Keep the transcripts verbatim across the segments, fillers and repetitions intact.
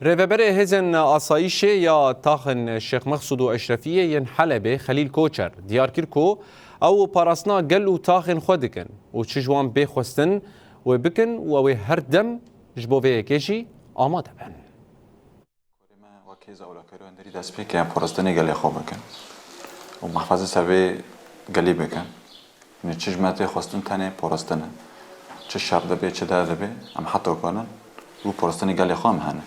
Rêveberê Hêzên Asayîşê ya taxên Şêx Mexsûd û Eşrefiyê yên Helebê Xelîl Koçer diyar kir ku ew parastina gel û taxên xwe dikin û çi ji wan bê xwestin wê bikin û ew ê her dem ji bo vê yekê jî amade bin. Korê me wek hêza ewlekarî û hundirî dest pê ke em parastinê gelê xwe bikin û mehfezê ser vê gelî bikin. Yanî çi ji me tê xwestin tenê parastin e. Çi şer dibe, çi der dibe, em heta kanin û parastinê gelê xwe em hene.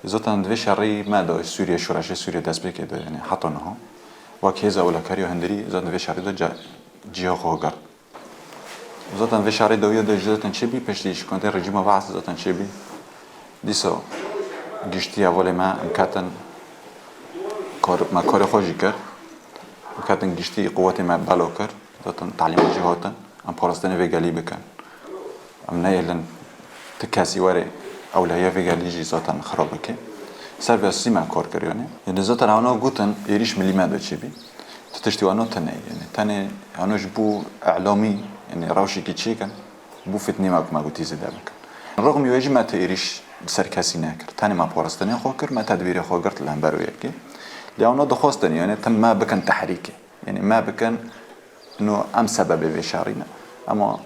Zaten di vê şerî me de Sûriye, şoreşê Sûriye dest pê kê de, yanî heta niha wek hêza ewlekarî û hundirî zaten di vê şerî de ca-, ciha xwe girt. Zaten vê şerê dawiya de jî zaten çêbî, piştî şikandê rejîma Baas zaten çêbî. Dîsa giştî hevalê me em ketin kar, me karê xwe jî kir. Em ketin giştî quwetê me bela kir. Zaten talîma jî hatin. Em parastinê vê gelî bikin. Em neyêlin ti kesî were ewlehiya vê gelî jî zaten xirab bike. Ser vê sî me kar kir yanî. Yanî zaten hewna gotin êrîş milî me de çêbî. Ti tiştî wano tune ye. Yanî tenê hano ji bo îlamî, yanî rewşekî çêkin, bo fitnê me ku me gotî zêde bikin. Rixmî wê jî me ti êrîş li ser kesî nekir. Tenê me parastinê xwe kir, me tedbîrê xwe girt li hember wê yekê. Lê hano dixwestin, yanî tim me bikin tehrîkê. Yanî me bikin, no em sebebê vê şerî ne. Ema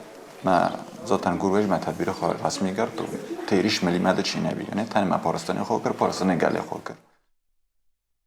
me zaten gor wê jî me tedbîrê xwe resmî girt û ti êrîş milî me de çênebî. Yanî tenê me parastinê xwe kir, parastinê gelê xwe kir.